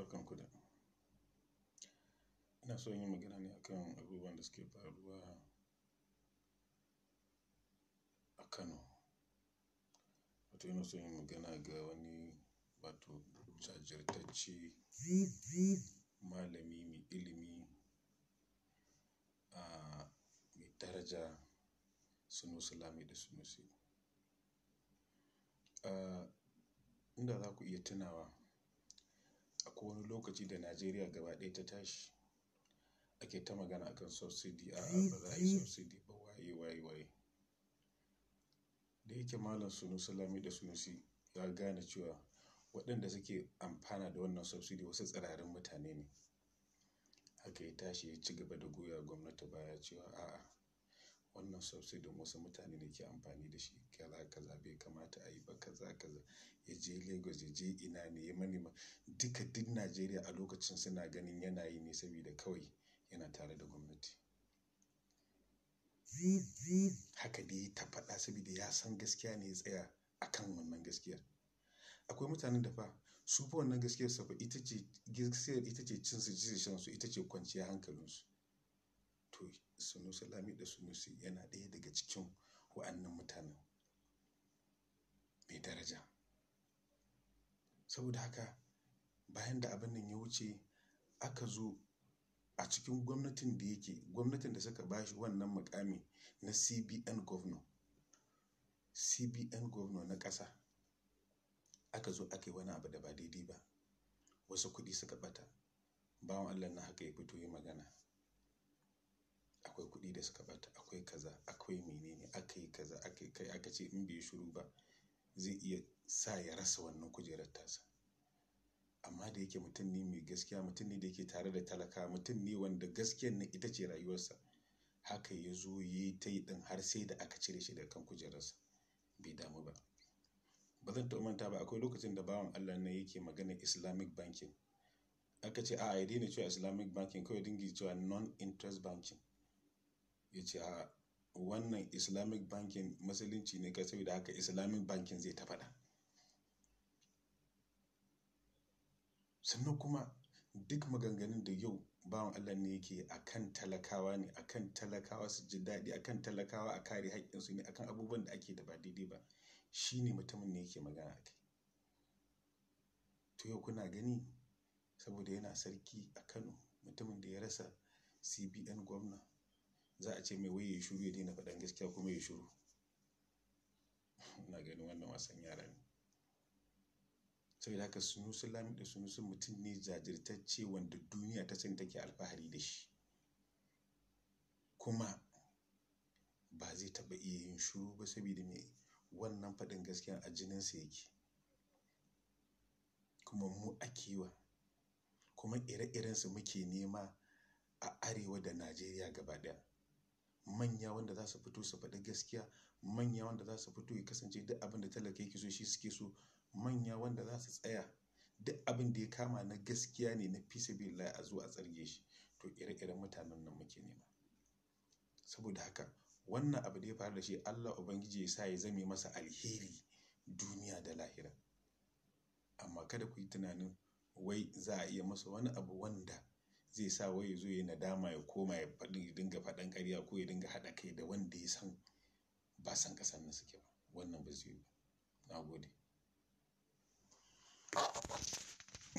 Barkanku da. Ina so in yi magana ne akan abubuwan da suke faruwa a Kano. Wato ina so in yi magana ga wani wato jajirtacce malami mai ilimi, mai daraja Sunusi Lamido Sunusi. Inda za ku iya tunawa, akwai wani lokaci da Najeriya gaba ɗaya ta tashi ake ta magana akan subsidy, a'a ba za a yi subsidy ba, waye waye waye. Da yake Malam Sunusi Lamido Sunusi ya gane cewa waɗanda suke amfana da wannan subsidy wasu tsirarin mutane ne. Haka ya tashi ya ci gaba da goya gwamnati baya cewa a'a wannan subsidy wasu mutane ne ke amfani da shi, kaza kaza bai kamata a yi ba, kaza kaza. Ya je Lagos, ya je ina ne, ya manema duka duk Najeriya a lokacin suna ganin yana yi ne saboda kawai yana tare da gwamnati. Haka dai ta faɗa saboda ya san gaskiya ne ya tsaya a kan wannan gaskiyar. Akwai mutanen da fa su fa wannan gaskiyar sa fa ita ce gaskiyar, ita ce cin su, cin shan su, ita ce kwanciyar hankalinsu. To Sunusi Lamido Sunusi yana ɗaya daga cikin wa'annan mutanen mai daraja. Saboda haka bayan da abin nan ya wuce aka zo a cikin gwamnatin da yake, gwamnatin da suka bashi wannan muƙami na CBN governor, CBN governor na ƙasa. Aka zo aka yi wani abu da ba daidai ba. Wasu kuɗi suka ɓata. Bawan Allah nan haka ya fito ya yi magana. Akwai kuɗi da suka ɓata, akwai kaza, akwai mene ne, aka yi kaza, aka yi kai, aka ce in bai yi shiru ba zai iya sa ya rasa wannan kujerar tasa. Amma da yake mutum ne mai gaskiya, mutum ne da yake tare da talaka, mutum ne wanda gaskiyar nan ita ce rayuwarsa. Haka ya zo ya yi tayi ɗin har sai da aka cire shi daga kan kujerarsa. Bai damu ba. Ba zan taɓa manta ba akwai lokacin da bawan Allah nan yake maganar Islamic banking. Aka ce a'a ya daina cewa Islamic banking kawai dinga cewa non-interest banking. Ya ce a'a wannan Islamic banking musulunci ne kai saboda haka Islamic banking zai ta faɗa. Sannan kuma duk maganganun da yau bawan Allah ne yake a kan talakawa ne, a kan talakawa su ji daɗi, a kan talakawa a kare haƙƙinsu ne, a kan abubuwan da ake da ba daidai ba. Shi ne mutumin ne yake magana a kai. To yau kuna gani saboda yana sarki a Kano, mutumin da ya rasa CBN governor, za a ce mai wai ya yi shiru ya daina faɗan gaskiya kuma ya yi shiru. Ina ganin wannan wasan yara ne. Saboda haka Sunusi Lamido Sunusi mutum ne jajirtacce wanda duniya ta sani take alfahari da shi. Kuma ba zai taɓa iya yin shiru ba saboda me? Wannan faɗin gaskiya a jininsa yake. Kuma mu ake wa, kuma ire-irensu muke nema a arewa da Najeriya gaba ɗaya. Manya wanda za su fito su faɗi gaskiya, manya wanda za su fito ya kasance duk abin da talaka yake so shi suke so, manya wanda za su tsaya duk abin da ya kama na gaskiya ne na fi sabilillahi a zo a tsarge shi. To ire-iren mutanen nan muke nema. Saboda haka wannan abu da ya faru da shi Allah Ubangiji ya sa ya zame masa alheri duniya da lahira. Amma kada ku yi tunanin wai za a iya masa wani abu wanda zai sa wai ya zo ya yi nadama ya koma ya faɗi, ya dinga faɗan ƙarya ko ya dinga haɗa kai da wanda ya san ba san ƙasar nan suke ba. Wannan ba zai yiwu ba. Na gode.